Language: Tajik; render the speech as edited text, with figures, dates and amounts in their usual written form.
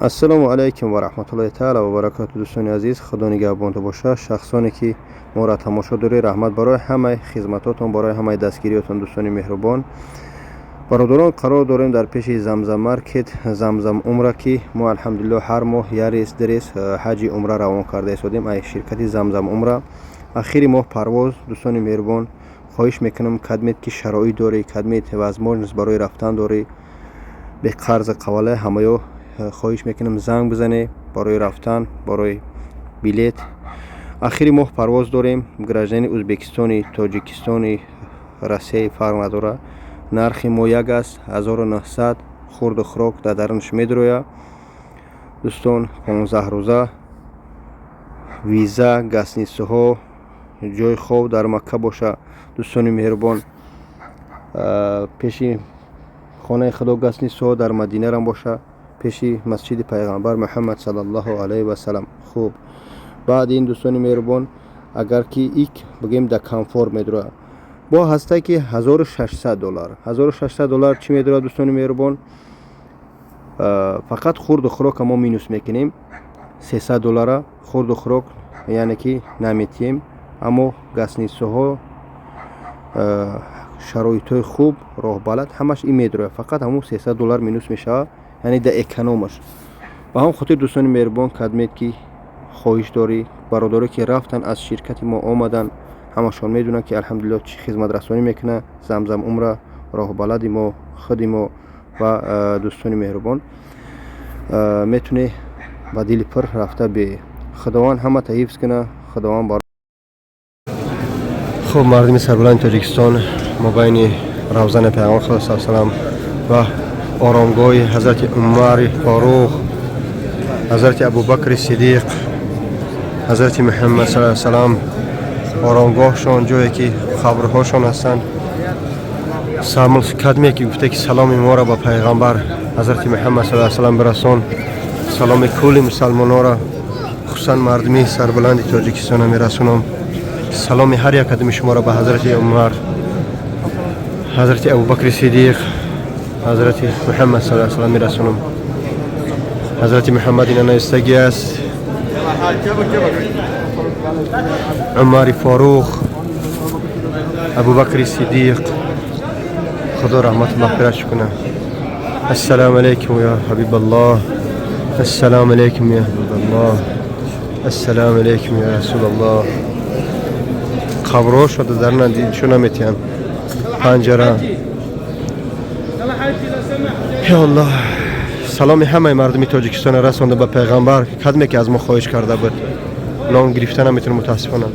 Ассалому алайкум ва раҳматуллоҳи таала ва баракату. Дӯстони азиз, Худо нигаҳбонто боша. Шахсоне ки моро тамошо доред, раҳмат барои ҳамаи хизматотон, барои ҳамаи дастгириётон. Дӯстони меҳрубон, бародарон, қарор дорем дар пеши Замзам Маркет, Замзам Умра, ки мо, алҳамдулилло, ҳар моҳ як рейс, ду рейс ҳаҷи умра равон карда истодем ай ширкати Замзам Умра. Ахири моҳ парвоз. Дӯстони меҳрубон, хоҳиш мекунам, кадмед ки шароит дорӣ, кадмед возможность барои рафтан дорӣ, беқарза қавала ҳамаё, хоҳиш мекунам, занг бизанед барои рафтан, барои билет. Ахири моҳ парвоз дорем. Гражданини Ӯзбекистони, Тоҷикистони, Россияи, фарқ надорад. Нархи мо як аст, 1900. Хурду хӯрок дар дарунаш медурояд, дӯстон. 15 рӯза, виза, гостиницаҳо, ҷои хоб дар Макка боша. Дӯстони меҳрубон, пеши хонаи Худо гостиницаҳо, дар Мадинарам боша, пеши масҷиди Пайғамбар Муҳаммад саллаллоҳу алайҳи васалам. Хуб, баъди ин, дӯстони меҳрубон, агар ки ик бигӯем, да комфорт медурояд, бо ҳастае ки 1600 доллар. 1600 доллар чӣ медорад, дӯстони меҳрубон? Фақат хурду хӯрока мо минус мекунем, 300 доллара хурду хӯрок, яъне ки наметиҳем, аммо гостиницаҳо, шароитҳои хуб, роҳбалад, ҳамаш ин медурояд. Фақат ҳамун 300 доллар минус мешавад, яъне да экономаш. Ба ҳамон хотир, дӯстони меҳрубон, кадмед ки хоҳиш дорӣ, бародаре ки рафтан, аз ширкати мо омаданд, ҳамашон медонанд, ки алҳамдулилло чӣ хизматрасонӣ мекунад Замзам Умра, роҳбалади мо, худи мо. Ва дӯстони меҳрубон, метавонӣ ба дили пур рафта биёӣ. Худованд ҳамата ҳифз кунад, Худованд. Хуб, мардуми сарбаланди Тоҷикистон, мобайни равзани Пайғамбар Худо салам ва оромгоҳи Ҳазрати Умари Форуқ, Ҳазрати Абубакри Сидиқ, Ҳазрати Муҳаммад сал салам оромгоҳшон, ҷое ки қабрҳошон ҳастанд. Кадме ки гуфта ки саломи моро ба Пайғамбар Ҳазрати Муҳаммад сал салам бирасон, саломи кулли мусалмононро, хусусан мардуми сарбаланди Тоҷикистона мерасонам. Саломи ҳар як кадами шуморо ба Ҳазрати Умар, Ҳазрати Абубакри Сидиқ, Ҳазрати Муҳаммад сал салам мерасонам. Ҳазрати Муҳаммад ина навистагӣ аст, Умари Форуқ, Абубакри Сидиқ, Худо раҳмату мағфиратш кунад. Ассалому алайкум, я ҳабибаллоҳ, ассалому алайкум, я ҳабибаллоҳ, ассалому алайкум, я расулаллоҳ. Қабрҳо шуда дар нишон наметиҳанд панҷара. Ё Аллоҳ, саломи ҳамаи мардуми Тоҷикистона расонда ба Пайғамбар, кадме ки аз мо хоҳиш карда буд. Ном гирифта наметавонам, мутаассифона.